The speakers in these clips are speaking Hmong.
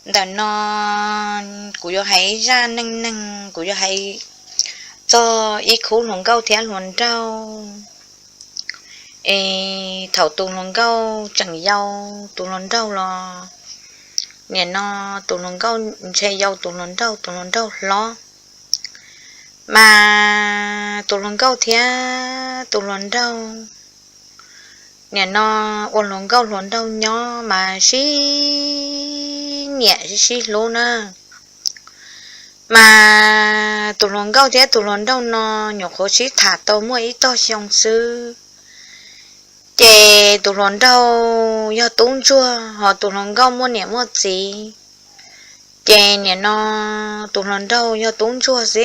Ntawm no kuv yuav hais zaj neej neeg, kuv yuav hais txog ib khub hluas nkauj thiab hluas nraug. Es thaum tus hluas nkauj tseem yau, tus hluas nraug los, nim no tus hluas nkauj ntshe yau tus hluas nraug, tus hluas nraug hlob. Mas tus hluas nkauj thiab tus hluas nraug, nim no ua hluas nkauj hluas nraug nyob mas sib nyiam sib hlub na. Mas tus hluas nkauj thiab tus hluas nraug no nyuam qhuav sib tham tau muaj ib tog xyoo xwb, ces tus hluas nraug yog tub ntsuag, ho tus hluas nkauj muaj niam muaj txiv. Ces nim no tus hluas nraug yog tub ntsuag xwb,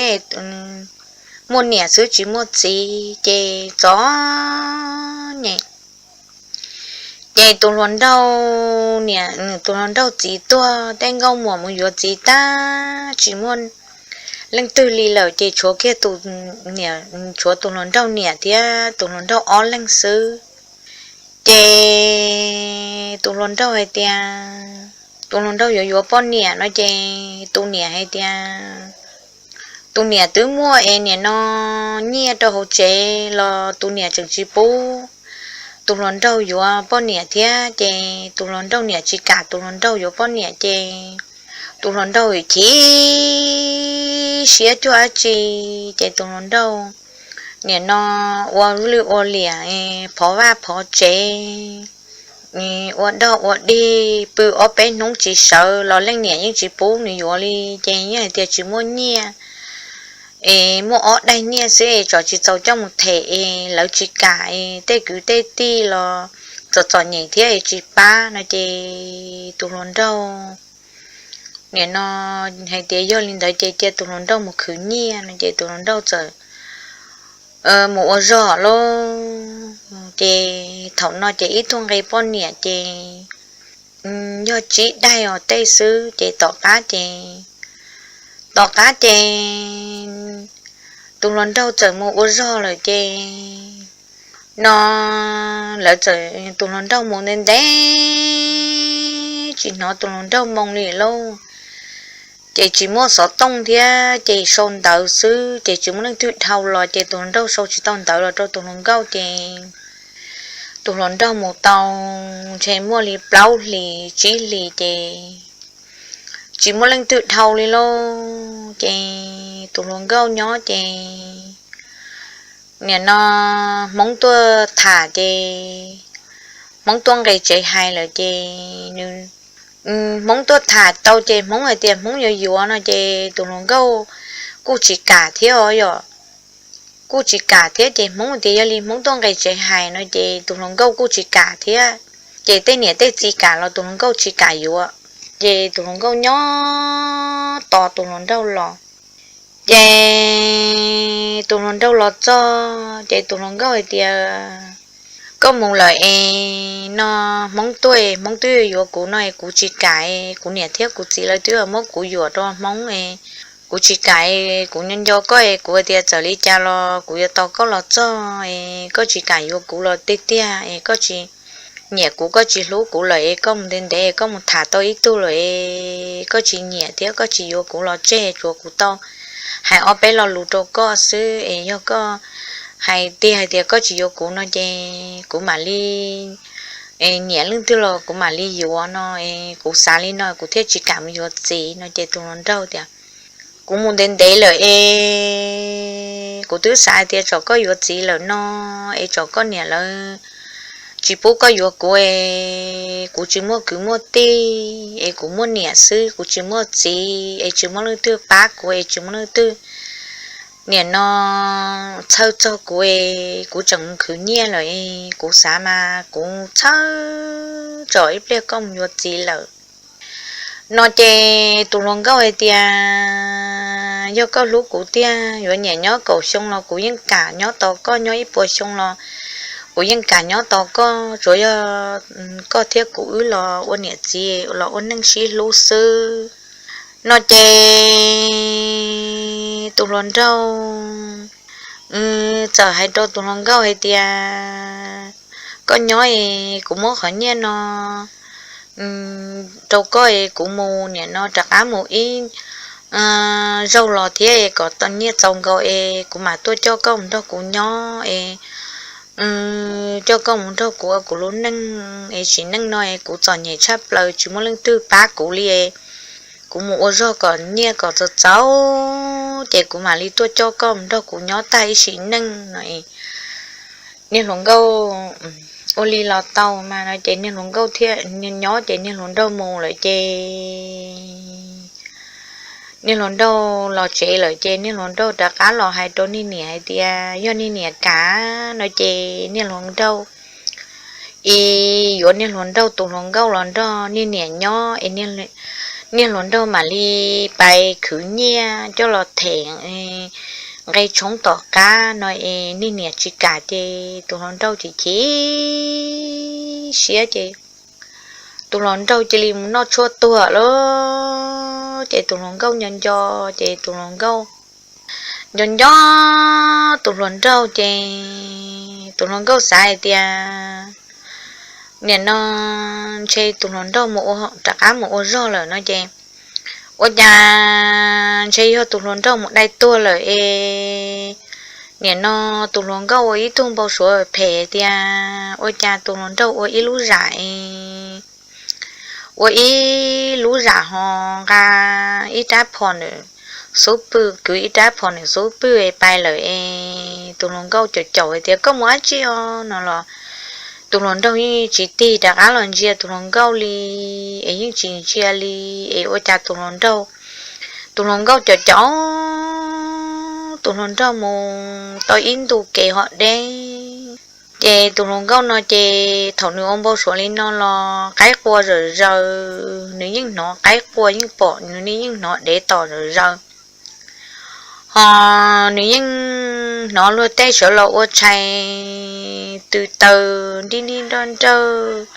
muaj niam xwb tsis muaj txiv, ces txom nyem. Ces tus hluas nraug niam, tus hluas nraug txiv tuag, tej nkauj muam mus yuav txiv tag tsis muaj leej twg li lawm, ces tshuav kiag tus niam, tshuav tus hluas nraug niam thiab tus hluas nraug ob leeg xwb. Ces tus hluas nraug hais tias, tus hluas nraug yuav yuav poj niam no, ces tus niam hais tias, tus niam twb muaj es nim no nyiaj rau hauv tsev los tus niam tseem tsis pub tus hluas nraug yuav poj niam thiab, ces tus hluas nraug niam tsis kam tus hluas nraug yuav poj niam, ces tus hluas nraug chim siab cuag dab tsi, ces tus hluas nraug nim no ua lwj ua liam, phov vaj phov tsev, ua dog ua dig pw ob peb hnub tsis sawv los leej niam yeej tsis pub nws yuav li, ces yeej hais tias tsis muaj nyiaj, es muaj ob daim nyiaj xwb es tsom tsis txaus coj mus them, es lawv tsis kam, es tej kwv tej tij los txom txom nyem thiab es tsis pab no, ces tus hluas nraug nim no hais tias yog li ntawd ces cia tus hluas nraug mus khwv nyiaj no, ces tus hluas nraug txawm mus ua zog lauj. Ces thaum no ces ib tug nqe poj niam ces yog tsib daim os tej xwb, ces tom qab ces, tom qab ces tus hluas nraug txawm mus ua zog lawm ces no lawv txawm, tus hluas nraug mus ntev ntev tsis hnov tus hluas nraug moo li lauj. Ces tsis muaj xov tooj thiab, ces sau ntawv xwb, ces tsis muaj leej twg dhau los, ces tus hluas nraug sau tsis tau ntawv los rau tus hluas nkauj, ces tus hluas nraug mus tau ntshe muaj li plaub hlis tsib hlis ces tsis muaj leej twg dhau li lauj. Ces tus hluas nkauj nyob ces nim no Hmoob tuaj tham ces Hmoob tuaj nqis tsev hais lawm ces nws, Hmoob tuaj tham tau ces Hmoob hais tias Hmoob yuav yuav no ces tus hluas nkauj kuj tsis kam thiab os yom. Kuj tsis kam thiab ces Hmoob tias yog li Hmoob tuaj nqis tsev hais no ces tus hluas nkauj kuj tsis kam thiab. Ces tej niam tej txiv kam los tus hluas nkauj tsis kam yuav. Ces tus hluas nkauj nyob tos tus hluas nraug los. Ces tus hluas nraug los txog ces tus hluas nkauj hais tias, koj mus lawm es no Hmoob tuaj, Hmoob twb yuav kuv no es kuv tsis kam, kuv niam thiab kuv txiv lawv twb muab kuv yuam rau Hmoob es kuv tsis kam, kuv nco nco koj es kuv hais tias txawm li cas los kuv yuav tos koj los txog es koj tsis kam yuav kuv los tiag tiag es koj tsis nyiam kuv, koj tsis hlub kuv lawm es koj mus ntev ntev koj mus tham tau ib tug lawm es koj tsis nyiam thiab koj tsis yuav kuv los tseg, tsuas kuv tau hais ob peb lo lus rau koj xwb es yog koj hais tiag hais tias koj tsis yuav kuv no ces kuv mam li nyiam leej twg los kuv mam li yuav no es kuv xav li no kuv thiaj tsis kam mus yuav txiv no ces tus hluas nraug tias, kuv mus ntev ntev lawm es kuv twb xav hais tias tsam koj yuav txiv lawm no es tsam koj niam lawv tsis pub koj yuav kuv es kuv tsis muaj kwv muaj tij es kuv muaj niam xwb, kuv tsis muaj txiv es tsis muaj leej twg pab kuv es tsis muaj leej twg nim no txhawj txog kuv es kuv tseem mus khwv nyiaj lawm es kuv xav mas kuv txhawj tsam ib pliag koj mus yuav txiv lawm no ces tus hluas nkauj hais tias, yog koj hlub kuv tiag yuav niam nyob kaum xyoo los kuv yeej kam nyob tos koj, nyob ib puas xyoo los kuv yeej kam nyob tos koj, tsuas yog koj thiab kuv wb los ua niam txiv los ua neej sib hlub xwb no ces tus hluas nraug txawm hais rau tus hluas nkauj hais tias, koj nyob es kuv muab qhov nyiaj no rau koj es kuv mus nim no rov qab mus ib zaug los thiab es kom nyiaj txaus nkaus es kuv mam tuaj coj koj mus nrog kuv nyob es coj koj mus nrog kuv ua kuv lub neej es sim neej no es kuv txom nyem tshaj plaws tsis muaj leej twg pab kuv li es kuv mus ua zog kom nyiaj kom txaus txaus ces kuv mam li tuaj coj koj mus nrog kuv nyob tag ib sim neej no. Niag hluas nkauj ua li los tau mas no ces niag hluas nkauj thiaj nyob ces niag hluas nraug mus lawm ces niag hluas nraug los tsev lawm ces niag hluas nraug rov qab los hais rau niag niam hais tias yog niag niam kam no ces niag hluas nraug es yuav niag hluas nraug tus hluas nkauj los nrog niag niam nyob es niag hluas nraug mam li pais khwv nyiaj coj los them nqe tshoob tom qab no es niag niam tsis kam ces tus hluas nraug chim chim siab ces tus hluas nraug cia li mus noj tshuaj tuag lawm ces tus hluas nkauj nco nco ces tus hluas nkauj nco nco tus hluas nraug ces tus hluas nkauj xav hais tias nim no ntshe tus hluas nraug rov qab mus ua zog lawm no ces ua cas ntshe yog tus hluas nraug mus dai tuag lawm es nim no tus hluas nkauj ua ib tug npau suav phem tias ua cas tus hluas nraug ua ib lub zam es ua ib lub zam ho nqa ib rab phom nws xub pwg, kwv ib rab phom nws xub pwg es pais lawm es tus hluas nkauj caum caum hais tias koj mus dab tsi os no los tus hluas nraug yeej tsis tig rov qab los ntsia tus hluas nkauj li es yeej tsis ntsia li es ua cas tus hluas nraug, tus hluas nkauj caum caum tus hluas nraug mus tau ib ntu kev ho deb ces tus hluas nkauj no ces thaum nws ua npau suav li no los qaib qua zom zaws, nws yeej hnov qaib qua yeej pom nws ne yeej hnov dev tom zom zaws ho nws yeej hnov luag tej sawv los ua tshais tws taws nrib nrib nrab nrawg,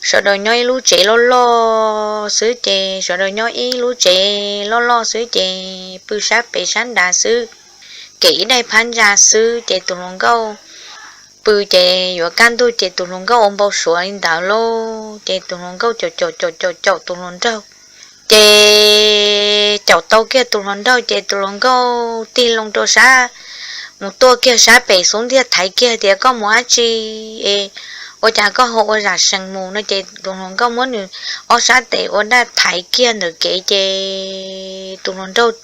sawv daws nyob ib lub tsev loj loj xwb ces sawv daws nyob ib lub tsev loj loj xwb ces pw sab pem sab nrad xwb, kem ib daim phab ntsa xwb ces tus hluas nkauj pw ces yuav kaj ntug ces tus hluas nkauj ua npau suav li ntawd lauj ces tus hluas nkauj caum caum caum caum caum tus hluas nraug ces caum tau kiag tus hluas nraug ces tus hluas nkauj tig loo rau sab mus tuaj kiag sab pem xub ntiag thaiv kiag tias koj mus dab tsi es ua cas koj ho ua zam sees mus no ces tus hluas nkauj muab nws ob sab tes ua daj thaiv kiag ntawm kev ces tus hluas nraug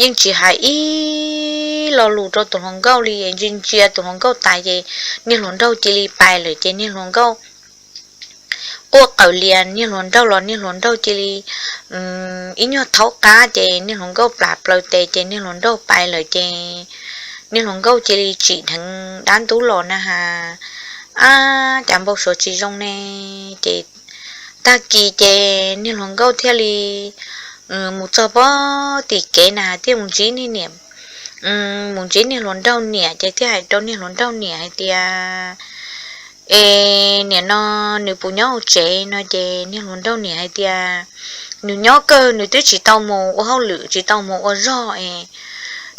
yeej tsis hais ib lo lus rau tus hluas nkauj li es ntsia ntsia tus hluas nkauj tas ces niag hluas nraug cia li pais lawm ces niag hluas nkauj quaj qawm lias niag hluas nraug los niag hluas nraug cia li ib nyuag thaub qab ces niag hluas nkauj plam plaws tes ces niag hluas nraug pais lawm ces niag hluas nkauj cia li tsim dheev dab ntub los na has, ab cas npau suav tsis zoo ne ces tag kis ces niag hluas nkauj thiaj li mus txog pob tim kev na thiaj mus ntsib niag niam, mus ntsib niag hluas nraug niam ces thiaj hais rau niag hluas nraug niam hais tias es niam no nws puas nyob hauv tsev no ces niag hluas nraug niam hais tias nws nyob kawg, nws twb tsis tau mus ua hauj lwm tsis tau mus ua zog es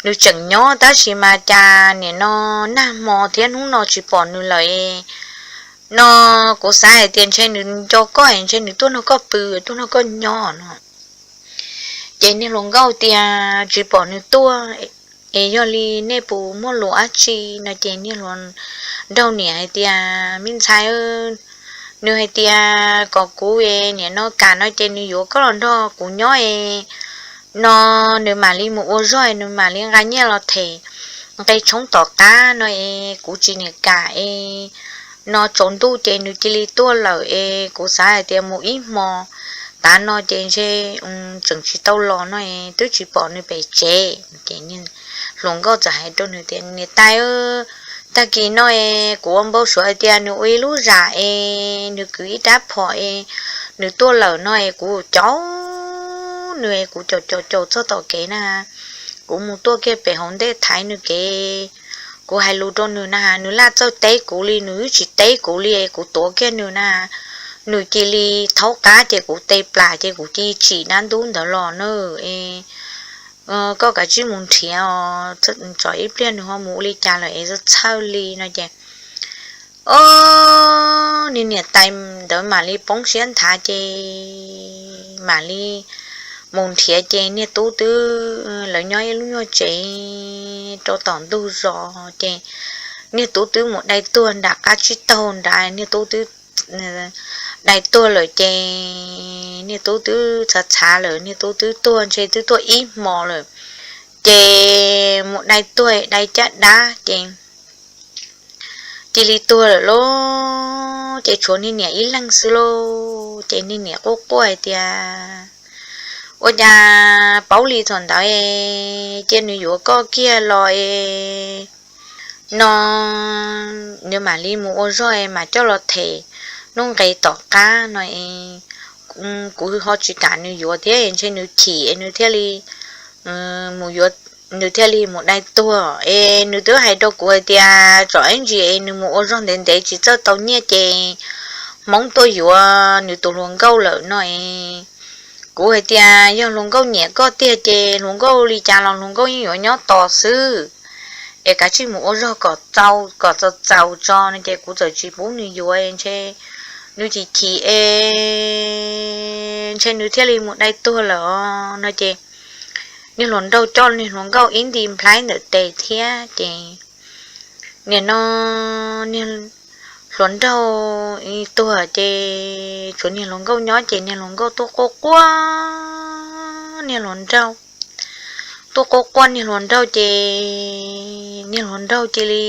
nws tseem nyob tab sis mas cas niam no nag hmo thiab hnub no tsis pom nws lawm no kuv xav hais tias ntshe nws nco koj es ntshe nws tuaj nrog koj pw tuaj nrog koj nyob no ces niag hluas nkauj tias tsis pom nws tuaj es yog li nej puas muaj lus dab tsi no ces niag hluas nraug niam hais tias me ntxhais, nws hais tias kom kuv es niam no kam no ces nws yuav koj los nrog kuv nyob es no nws mam li mus ua zog es nws mam li nqa nyiaj los them nqe tshoob tom qab no es kuv tsis niam kam es no tsaus ntuj ces nws cia li tuaj lawm es kuv xav hais tias mus ib hmo tav no ces ntshe tseem tsis tau los no es twb tsis pom nws pem tsev ces hluas nkauj txawm hais rau nws tias niam tais, tag kis no es kuv ua npau suav hais tias nws ua ib lub zam es nws kwv ib rab phom es nws tuaj lawm no es kuv caum nws es kuv caum caum caum txog tom kev na kuv mus tuaj kiag pem hauv ntej thaiv nws kev, kuv hais lus rau nws na has nws laj txawj teb kuv li, nws twb tsis teb kuv li es kuv tuav kiag nws na, nws cia li thaub qab ces kuv tes plam ces kuv cia li tsim dab ntub ntawd los na. Koj kav tsij mus nrhiav os, tsam ib pliag nws ho mus ua li cas lawm es txhawj li no ces Ob, niag niam tais ntawd mam li poob siab nthav ces mam li mus nrhiav ces niag tub twb, lawv nyob ib lub nyuag tsev rau tom ntug zos ces niag tub twb mus dai tuag nram qab tsib taug nrad, niag tub twb dai tuag lawm ces niag tub twb txhav txhav lawm, niag tub twb tuag ntshe twb tuag ib hmo lawm. Ces mus dai tuag dai caj dab ces cia li tuag lawm lauj. Ces tshuav niag niam ib leeg xwb lauj. Ces niag niam quaj quaj hais tias, ua cas paub li thaum ntawd cia nws yuav koj kiag los no, nws mam li mus ua zog es mam coj los them hnub nqes tom qab no. Kuv ho tsis kam nws yuav thiab, ntshe nws chim es nws thiaj li mus yuav, nws thiaj li mus dai tuag. Es nws twb hais rau kuv hais tias tsom ib ntsis es nws mus ua zog ntev ntev tsis txawj tau nyiaj ces hmoob tuaj yuav nws tus hluas nkauj lawm no. Kuv hais tias yog hluas nkauj nyiam koj tiag ces hluas nkauj li cas los hluas nkauj yeej yuav nyob tos xwb, es kav tsij mus ua zog kom txaus kom txaus txaus tso no. Ces kuv txawm tsis pub nws yuav, ntshe nws chim chim es ntshe nws thiaj li mus dai tuag lawm os no. Ces niag hluas nraug coj niag hluas nkauj ib nti nplhaib ntawm tes thiab ces nim no niag hluas nraug tuag ces tshuav niag hluas nkauj nyob ces niag hluas nkauj tuaj quaj quaj niag hluas nraug, tuaj quaj quaj niag hluas nraug ces niag hluas nraug cia li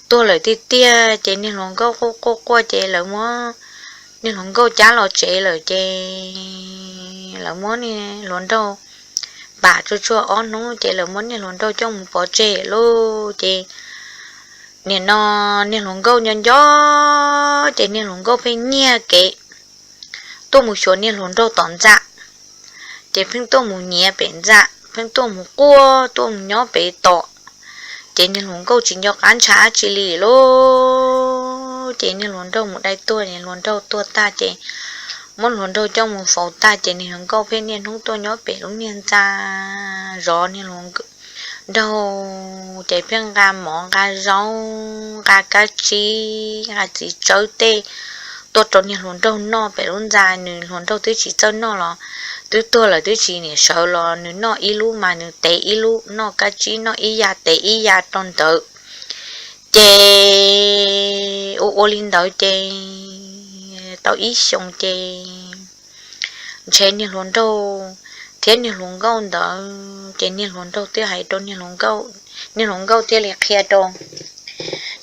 tuag lawm tiag tiag ces niag hluas nkauj quaj quaj quaj ces lawv muab niag hluas nkauj cab los tsev lawm ces lawv muab niag hluas nraug pam tsuag tsuag ob hnub ces lawv muab niag hluas nraug coj mus pov tseg lauj. Ces nim no niag hluas nkauj nyob nco ces niag hluas nkauj pheej nyiag kev tuaj mus xyuas niag hluas nraug tom ntxa, ces pheej tuaj mus nyiav pem ntxa, pheej tuaj mus quaj tuaj mus nyob pem tom. Ces niag hluas nkauj tsis nco qab ntshav dab tsi li lauj. Ces niag hluas nraug mus dai tuag, niag hluas nraug tuag tag ces muab hluas nraug coj mus faus tag ces niag hluas nkauj pheej niaj hnub tuaj nyob pem lub niag ntxa zov niag hluas nraug, ces pheej nqa mov nqa zaub nqa kab tsib nqa txiv tsawb tej tuaj rau niag hluas nraug noj pem lub ntxa. Nws hluas nraug twb tsis txawj noj los twb tuag lawm twb tsis niam sawv los nws noj ib lub mas nws tev ib lub, noj kab tsib noj ib ya tev ib ya rau ntawd. Ces ua ua li ntawd ces tau ib xyoos ces ntshe niag hluas nraug thiab niag hluas nkauj ntawd ces niag hluas nraug thiaj hais rau niag hluas nkauj, niag hluas nkauj thiaj li qhia rau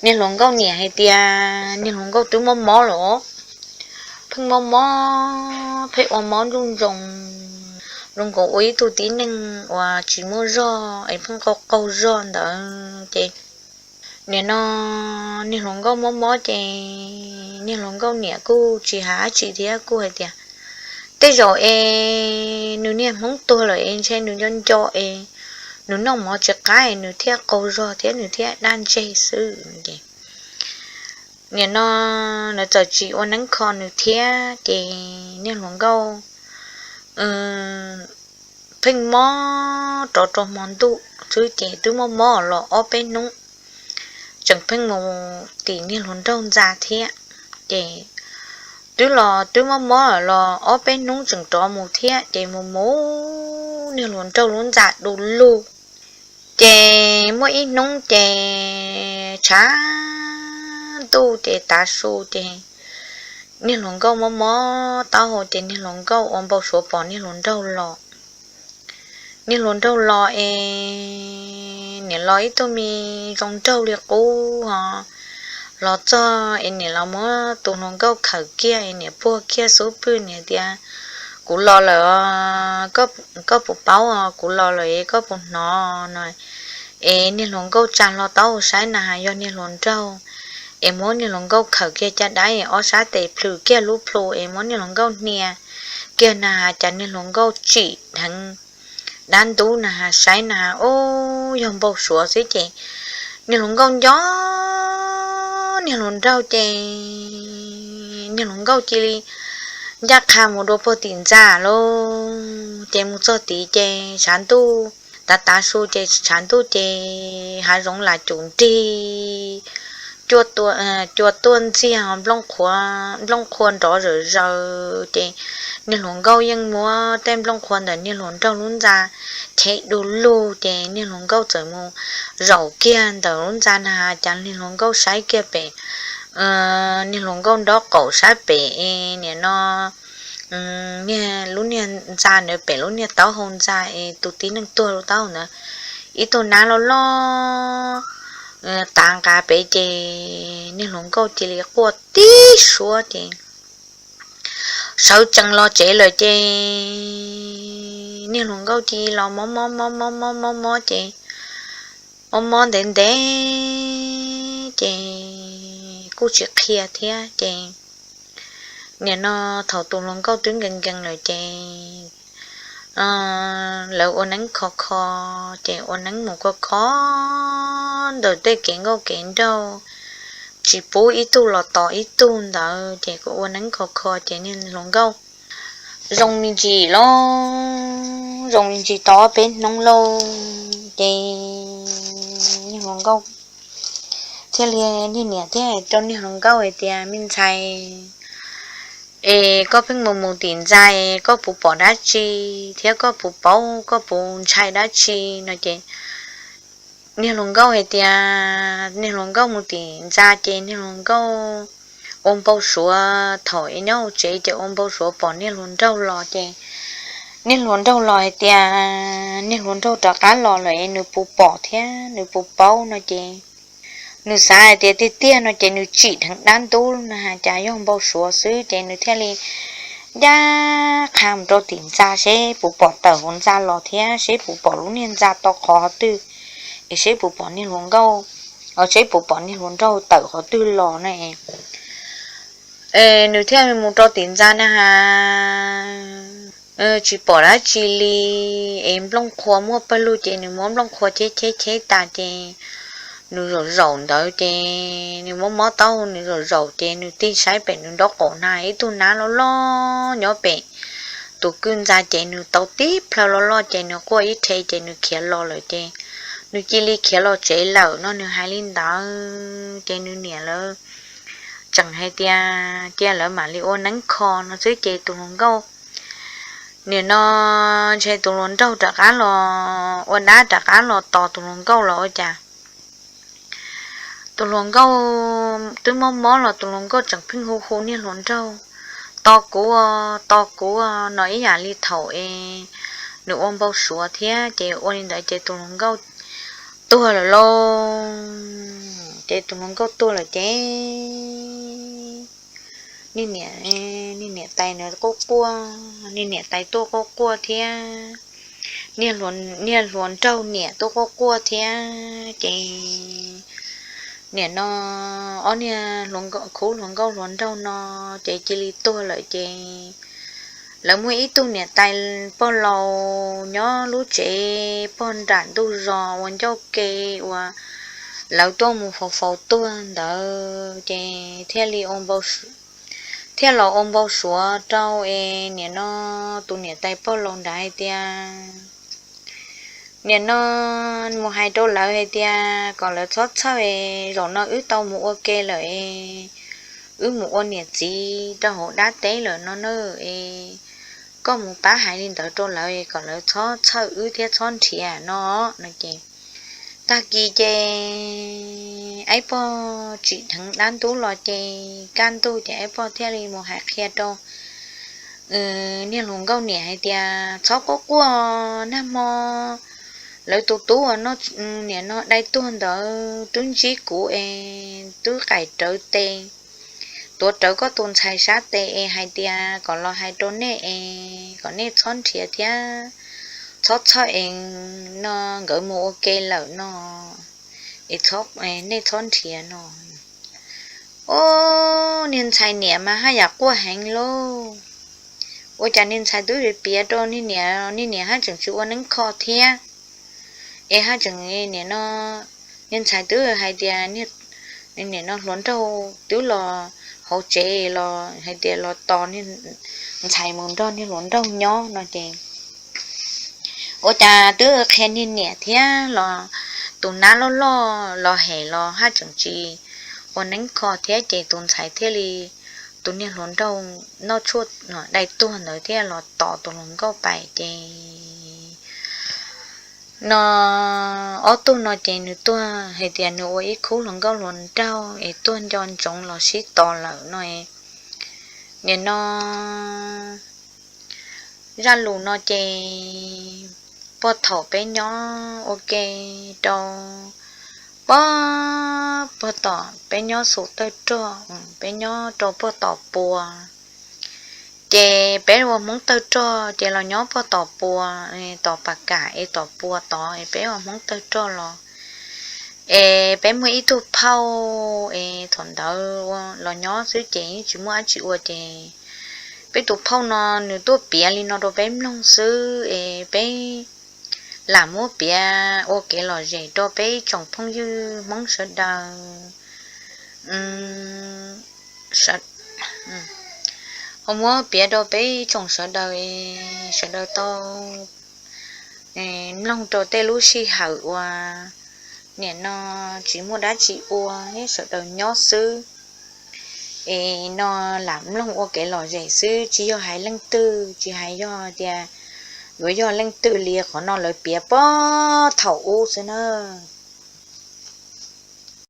niag hluas nkauj niam hais tias niag hluas nkauj twb mob mob lawm, pheej mob mob pheej ua mob ntuj ntsoos zoo nkaus ua ib tug tib neeg uas tsis muaj zog es pheej qaug qaug zog ntawd ces nim no niag hluas nkauj mob mob ces niag hluas nkauj niam kuj tsis hais dab tsi thiab kuj hais tias tej zaum es nws niag hmoob tuag lawm es ntshe nws nco nco es nws noj mov tsis qab es nws thiaj qaug zog thiab nws thiaj daj ntseg xwb ces nim no nws txawm tsis ua neeb kho nws thiab ces niag hluas nkauj pheej mob rov rau hmo ntuj xwb ces twb mob mob los ob peb hnub tseem pheej mus tim niag hluas nraug ntxa thiab ces twb los twb mob mob los ob peb hnub tseem rov mus thiab ces mus mus niag hluas nraug lub ntxa du lug ces muaj ib hnub ces tshav ntuj ces tav su ces niag hluas nkauj mob mob taub hau ces niag hluas nkauj ua npau suav pom niag hluas nraug los. Niag hluas nraug los es niam los ib tug me zoo nraug li qub ho los txog es niam los muab tus hluas nkauj khawm kiag es niam puag kiag xub pwg niam tias, kuv los lawm, koj puas paub, kuv los lawm es koj puas hnov no. Es niag hluas nkauj tsa hlo taub hau saib na has yog niag hluas nraug es muab niag hluas nkauj khawm kiag caj dab es ob sab tes plhws kiag lub plhu es muab niag hluas nkauj hnia kiag na has cas niag hluas nkauj tsim dheev dab ntub na has saib na has ub yog npau suav xwb ces niag hluas nkauj nco niag hluas nraug ces niag hluas nkauj cia li ncaj qha mus dua puag tim ntxa lauj. Ces mus txog tid ces tshav ntuj tav tav su ces tshav ntuj ces hav zoov lam cum nrig cua tuaj ntxiag, nplooj qhuav nrov zawm zaws ces niag hluas nkauj yeej muab tej nplooj qhuav ntawm niag hluas nraug lub ntxa chev du lug ces niag hluas nkauj txawm mus zaum kiag ntawm lub ntxa na, cas niag hluas nkauj saib kiag pem niag hluas nkauj nraub qaum sab pem es nim no niag lub niag ntxa ntawd pem lub niag taub hau ntxa es tus tib neeg tuag lub taub hau ntawd ib tug nab loj loj tav nqa pem ces niag hluas nkauj cia li quaj tib suab ces sawv tsees los tsev lawm ces niag hluas nkauj cia li los mob mob mob mob mob mob mob ces mob mob ntev ntev ces kuj tsis qhia thiab ces nim no thaum tus hluas nkauj twb nkees nkees lawm ces lawv ua neeb kho kho ces ua neeb mus kho kho ntawm tej kev nkauj kev nraug, tsis pub ib tug los tos ib tug ntawd ces kuj ua neeb kho kho ces niag hluas nkauj zoo me ntsis los zoo me ntsis tau ob peb hnub lauj ces niag hluas nkauj thiaj li, niag niam thiaj hais rau niag hluas nkauj hais tias, me ntxhais, es koj pheej mus mus tim ntxa es koj puas pom dab tsi thiab koj puas paub koj puas ntshai dab tsi no ces niag hluas nkauj hais tias niag hluas nkauj mus tim ntxa ces niag hluas nkauj ua npau suav thaum es nyob hauv tsev ces ua npau suav pom niag hluas nraug los ces niag hluas nraug los hais tias niag hluas nraug rov qab los lawm es nws puas pom thiab nws puas paub no ces nws xav hais tias tiag tiag no ces nws tsim dheev dab ntub no has cas yog npau suav xwb ces nws thiaj li ncaj qha mus rau tim ntxa seb puas pom tawm hauv ntxa los thiab seb puas pom lub niag ntxa to qhov twg es seb puas pom niag hluas nkauj, seb puas pom niag hluas nraug tawm qhov twg los na. Nws thiaj mus rau tim ntxa na has tsis pom dab tsi li es nplooj qhuav muaj pawg lug ces nws muab nplooj qhuav cheb cheb cheb tas ces nws zaum zaum ntawd ces nws muab mob taub hau nws zaum zaum ces nws tig saib pem nws nraub qaum na ib tug nab loj loj nyob pem tus kwj ntxa ces nws tau tib plhaw loj loj ces nws quaj ib rhe ces nws khiav los lawm ces nws cia li khiav los tsev lawm no nws hais li ntawd ces nws niam lawv tseem hais tias cia lawv mam li ua neeb kho no xwb ces tus hluas nkauj nim no ntshe tus hluas nraug rov qab los ua dab rov qab los tos tus hluas nkauj los ua cas tus hluas nkauj twb mob mob los tus hluas nkauj tseem pheej hu hu niag hluas nraug, tos kuv, tos kuv no ib yam li thaum es nws ua npau suav thiab ces ua li ntawd ces tus hluas nkauj tuag lawm lauj. Ces tus hluas nkauj tuag lawm ces niag niam, niag niam tais nws quaj quaj, niag niam tais tuaj quaj quaj thiab niag hluas nraug niam tuaj quaj quaj thiab ces nim no ob niag khub hluas nkauj hluas nraug no ces cia li tuag lawm ces lawv muaj ib tug niam tais pog laus nyob lub tsev pog nram ntug zos ua ncauj ke uas lawv tuaj mus faus faus tuag ntawd ces thiaj li thiaj los ua npau suav rau es nim no tus niam tais pog laus nrad hais tias nim no mus hais rau lawv hais tias kom lawv txhob txhawj es zaum no wb tau mus ua ke lawm es wb mus ua niam txiv rau hauv dab teb lawm no na es koj mus pab hais li ntawd rau lawv kom lawv txhob txhawj wb thiab txhob nrhiav no no ces tag kis ces aib pog tsim dheev dab ntub los ces kaj ntug ces aib pog thiaj li mus hais qhia rau niag hluas nkauj niam hais tias txhob quaj quaj, nag hmo lawv tus tub uas nim no dai tuag ntawd twb ntsib kuv es twb qaim rawv tes, tuav rawv koj tus ntxhais sab tes es hais tias kom los hais rau nej es kom nej txhob nrhiav thiab txhob txhawj es no nkawd mus ua ke lawm no es nej txhob nrhiav no. Ub, niag ntxhais niam mas haj yam quaj heev lauj. Ua cas niag ntxhais twb piav rau niag niam, niag niam haj tseem tsis ua neeb kho thiab es haj tseem nim no niag ntxhais twb hais tias nim no hluas nraug twb los hauv tsev los hais tias los tos ntxhais mus nrog niag hluas nraug nyob no ces ua cas twb qhia niag niam thiab los tus nab loj loj los hem los haj tseem tsis ua neeb kho thiab ces tus ntxhais thiaj li, tus niag hluas nraug noj tshuaj dai tuag ntawd thiaj los tos tus hluas nkauj pais ces no ob tug no ces nws tuag hais tias nws ua ib khub hluas nkauj hluas nraug es tuag nco ntsoov los sib tos lawm no. Nim no zaj lus no ces puag thaum peb nyob ua ke rau puag, puag tom peb nyob xus tawg rog, peb nyob rau puag tom pua. Ces peb ua Hmoob tawg rog ces los nyob puag tom pua, tom pas kam es tom pua tod es peb ua Hmoob tawg rog los. Es peb muaj ib tug phauj es thaum ntawd los nyob xwb ces yeej tsis muaj dab tsi ua ces peb tus phauj no nws tuaj piav li no rau peb mloog xwb es peb lam muab piav ua kev lom zem rau peb tsoom phooj ywg Hmoob sawv daws. Ho muab piav rau peb tsoom sawv daws, sawv daws tau mloog rau tej lub sij hawm uas nim no tsis muaj dab tsi ua, sawv daws nyob xwb. Es no lam mloog ua kev lom zem xwb, tsis yog hais leej twg, tsis hais yog tias yuav yog leej twg li, qhov no lawv piav puag thaum ub xwb nab.